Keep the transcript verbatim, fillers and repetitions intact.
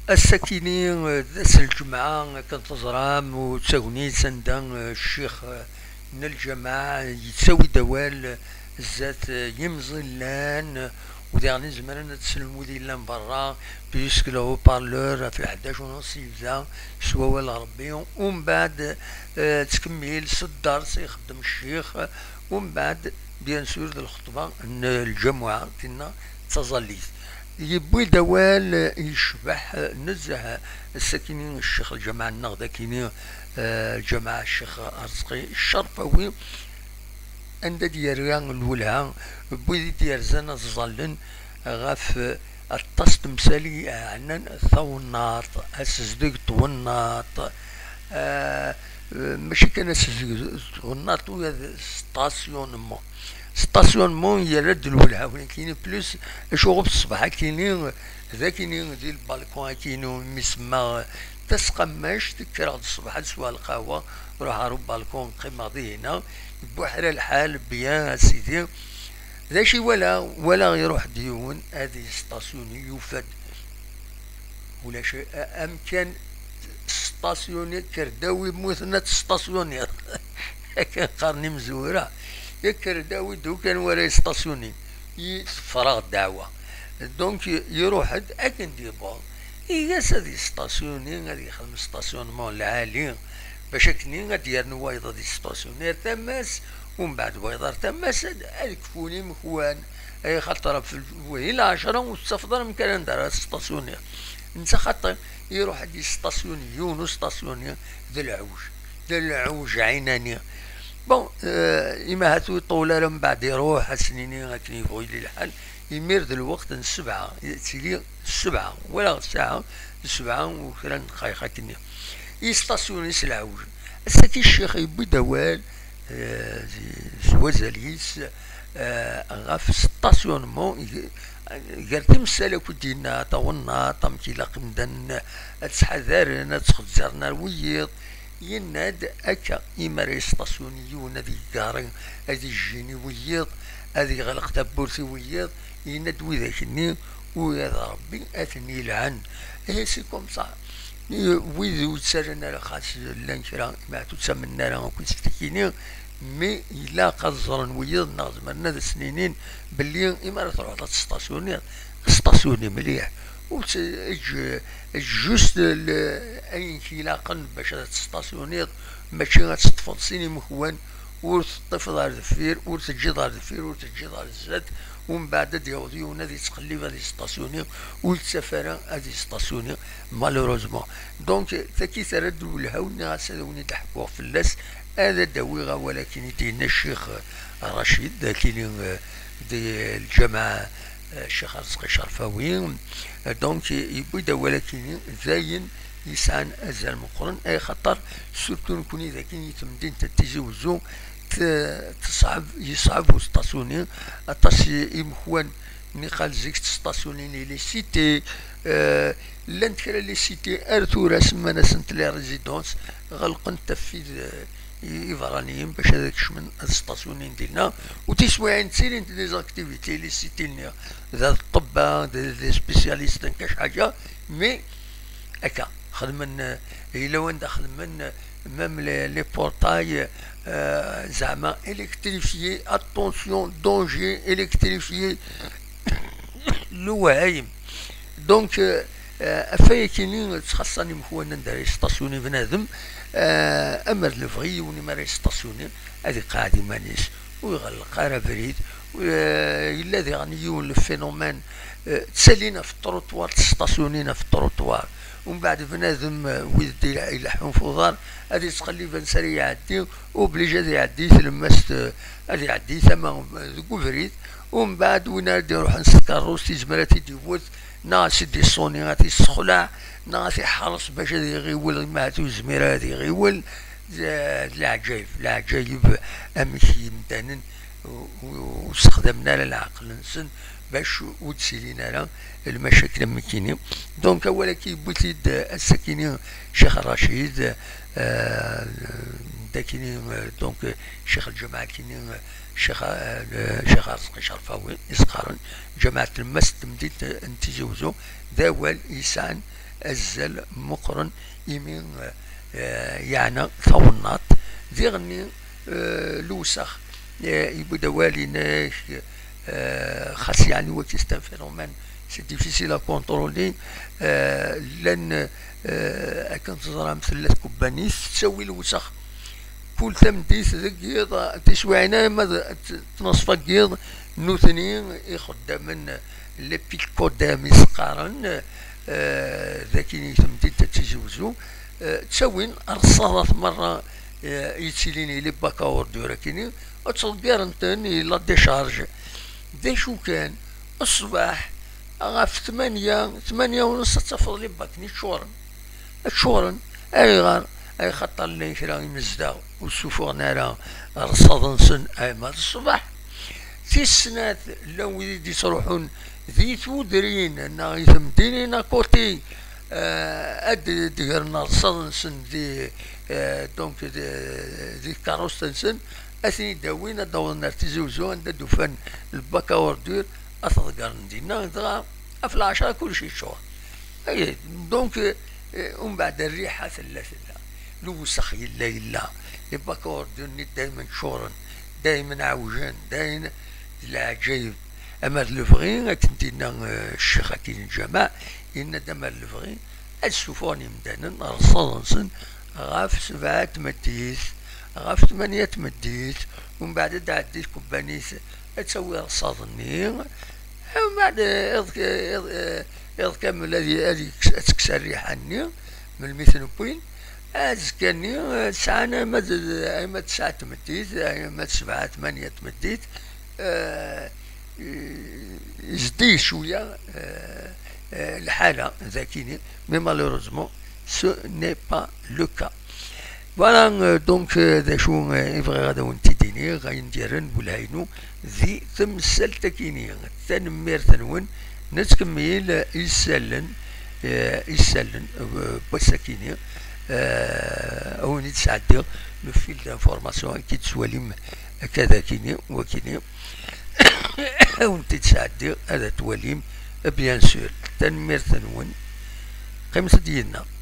Ass-akini, eh, d ass n lǧemɛa, akken teẓram, u d tagnit anda, eh, ccix, eh, n lǧameɛ yettawi-d awal, eh, zdat, eh, yimẓillan, eh, u diɣen izemren ad slen wid yellan berra, puisque le haut-parleur ɣef lḥdac u nus yebda s wawal n Ṛebbi, umbeɛd, eh, tettkemmil s dders ixeddem ccix, umbeɛd, bien sûr, d lxeṭba n lǧamuɛa, tinna d taẓallit. Yewwi-d awal yecbeḥ nezzeh, ass-akini ccix lǧameɛ-nneɣ d akini, eh, lǧameɛ Ccix Arezqi Ccerfawi, anda d-yerra lwelha n wid i d-yerzan ad ẓẓallen ɣef aṭas n temsal i yeɛnan tawennaḍt, asezdeg n twennaḍt, eh, mačči kan asezdeg n twennaḍt, ula d stationnement. Stationnement yerra-d lwelha, walakin plus, acu ɣef ṣṣbeḥ akini, d akini di lbalkun akini, mi semma tasqammact, kkreɣ-d ṣṣbeḥ ad sweɣ lqahwa, ruḥeɣ ɣer ubalkun, qqimeɣ dihina, buḥra lḥal, bien, a sidi. D acu i walaɣ? Walaɣ iruḥ-d yiwen ad yestasyuni, yufa-d ulac a-, amkan, stasyuni, kker-d awi mmuten ad testasyuniḍ. Akken qqaren imezwura, kker-d awi-d ukan wara yestasyuni. Teffreɣ ddeɛwa. Donc, iruḥ-d akken d-yewweḍ. Iga-s ad yestasyuni, ad yexdem stationnement lɛali, bac akken ad d-yernu wayeḍ ad yestasyuni ar tama-s, umbeɛd wayeḍ ar tama-s, ad, ad kfun imekwan, ay xaṭer ɣef lǧuhi lɛecṛa ur tettafeḍ ara amkan anda ara testasyuniḍ. Netta xaṭi, iruḥ ad yestasyuni yiwen ur stasyuni, d lɛewj, d lɛewj ɛinani. Bon, eh, ima ahat ur iṭul ara mbeɛd iruḥ, ad s-nini akken yebɣu yili lḥal, imir d lweqt n ssebɛa, tili ssebɛa, wala ssaɛa, ssebɛa u kra n ddqayeq akkenni. Yestasyuni s lɛewj. Ass-agi ccix yewwi-d awal, eh, s wazal-is, eh, ɣef stationnement, g-, gar timsal akk i d-yenna, tawennaḍt, amek ilaq imdanen ad ttḥadaren, ad ttxezzaren ar wiyiḍ. Yenna-d akka, imi ara yestasyuni yiwen ad yeggaṛi, ad ijjini wiyiḍ, ad yeɣleq tawwurt i wiyiḍ, yenna-d widak-nni, ula d Ṛebbi ad ten-yelɛen. Eh, c'est comme ça. Wid ur ttarran ara, xas llan kra, meɛna ur ttamnen ara akk iseftikini, mi ilaq ad ẓren wiyiḍ neɣ zemren ad asen-inin belli imi ara truḥeḍ ad testasyuniḍ, stasyuni mliḥ. Ur tt-, eǧǧ, eǧǧ just l-, ayen k-ilaqen bac ad testasyuniḍ, mačči ad teṭṭfeḍ sin imekwan, ur teṭṭifeḍ ar deffir, ur teǧǧiḍ ar deffir, ur teǧǧiḍ ar zdat, umbeɛd ad d-yaweḍ yiwen ad yettqellib ad yestasyuni, ur yettaf ara ad yestasyuni, malheureusement. Donc, takit ara d-lwelha, nniɣ-as ad awen-id-ḥkuɣ fell-as, ad d-awiɣ awal akken i d-yenna Ccix Racid, akini, eh, di lǧameɛ, eh, Ccix Arezqi Cerfawi. Eh, donc, yewwi-d awal akini, d ayen yesɛan azal meqqren, ay xaṭer, surtout nekni d akin i temdint n Tizi Wezzu, t-, teṣɛeb, yeṣɛeb ustasyuni, aṭas i-, imekwan, niqal zik testasyunin i les cités, eh, llant kra les cités ar tura semman-asent les résidences, ɣelqent ɣef wid, eh, i-, iberraniyen bac ad kecmen ad stasyunin dinna, u tiswiɛin ttilint des activités les cités-nni, d ṭṭebba, d, d spécialistes n kac ḥaǧa, mais akka, xedmen, eh, yella wanda xedmen, eh, même les, les portails, eh, zeɛma électrifiés, attention, danger, électrifiés, lewhayem. Donc, eh, eh, afay akini ttxaṣṣan imekwan anda ara yestasyuni bnadem, eh, amer d lebɣi yiwen imi ara yestasyuni, ad iqeɛɛed iman-is, ur iɣelleq ara abrid, eh, yella diɣen yiwen le phénomène, eh, ttalin ɣef trottoir, testasyunin ɣef trottoir. Umbeɛd bnadem, eh, wid d-ila-, ileḥḥun f uḍar, ad yettqellib ansi ara iɛeddi, obligé ad iɛeddi tlemmast, eh, ad iɛeddi tama, eh, deg ubrid. Umbeɛd win ara d-iruḥen s tkeṛṛust, izmer ad t-id-iwwet, neɣ ad t-id-iṣuni, ad t-issexlaɛ, neɣ ad t-iḥreṣ bac ad iɣiwel, imi ahat ur yezmir ara ad iɣiwel. D, d leɛǧayeb, leɛǧayeb amek imdanen ur, ur, ur ssexdamen ara leɛqel-nsen bac ur d-ttilin ara lmacakil am nekkini. Donc, awal-agi yewwi-t-id, eh, ass-akini Ccix Racid, eh, d akini, eh, donc, eh, ccix lǧameɛ akini, eh, Ccix, eh, Ccix Arezqi Cerfawi, i s-qqaren, lǧameɛ n tlemmast n temdint n Tizi Wezzu, d awal yesɛan azal meqqren imi, eh, yeɛna tawennaḍt. Diɣenni, eh, lewsex, eh, yewwi-d awal inek, eh, xas yeɛni wagi c'est un phénomène, c'est difficile à contrôler, eh, llan, eh, akken teẓram tella tkebbanit tettawi lewsex. Kul tameddit deg yiḍ, tiswiɛin arma d tneṣfa n yiḍ, nutni ixeddamen, les picodames i s-qqaren, eh, dagi i temdint n Tizi Wezzu, eh, ttawin rrṣaḍat merra, eh, yettilin i les bacs à ordures akini, ad ttḍeggaren-ten i la décharge. D acu kan, ṣṣbeḥ ɣef tmanya, tmanya u nneṣ ad tafeḍ les bacs-nni ččuren. Ččuren. Ayɣer? Ay xaṭer llan kra imezdaɣ ur ssufuɣen ara rrṣaḍ-nsen arma d ṣṣbeḥ. Tis snat, llan wid i d-yettruḥun di tudrin neɣ i temdinin à côté, eh, ad d-, d-gren rrṣaḍ-nsen di, eh, donc, di, di tkeṛṛust-nsen, ad ten-id-awin, ad d-awḍen ar Tizi Wezzu, anda d-ufan le bac à ordures, ad t-ḍeggren dinna, dɣa ɣef lɛecṛa kullec yeččur. Ay, donc, eh, umbeɛd rriḥa tella, tella. Lewsex yella, yella. Les bacs à ordures-nni daymen ččuren, daymen ɛewjen, daymen d leɛǧayeb. Ama d lebɣi, akken d-yenna, eh, ccix akkin n lǧameɛ, yenna-d ama d lebɣi, ad ssufuɣen imdanen rrṣaḍ-nsen ɣef sebɛa tmeddit, ɣef tmanya tmeddit, umbeɛd ad d-tɛeddi tkebbanit ad tawi rrṣaḍ-nni, umbeɛd iḍ, iḍ, iḍ kamel ad, ad yekkes, ad tekkes rriḥa-nni, melmi ten-wwin, azekka-nni, eh, sɛan ama d, ama d tesɛa tmeddit, ama d sebɛa, tmanya tmeddit, eh, zeddig cwiya, eh, eh, lḥala dagini, mais malheureusement, ce n'est pas le cas. Voilà, euh, donc, euh, d acu, euh, i bɣiɣ ad awen-t-id-iniɣ, ayen d-yerran Bulhaynu di temsalt-akini. Tanemmirt-nwen, nettkemmil, euh, isallen, euh, isallen, euh, n wass-akini, euh, a wen-id-sɛeddiɣ le fil d'information, akken tettwalim akka d akini, wakini, a wen-t-id-sɛeddiɣ, ad t-twalim, bien sûr. Tanemmirt-nwen, qqimet-d yid-neɣ.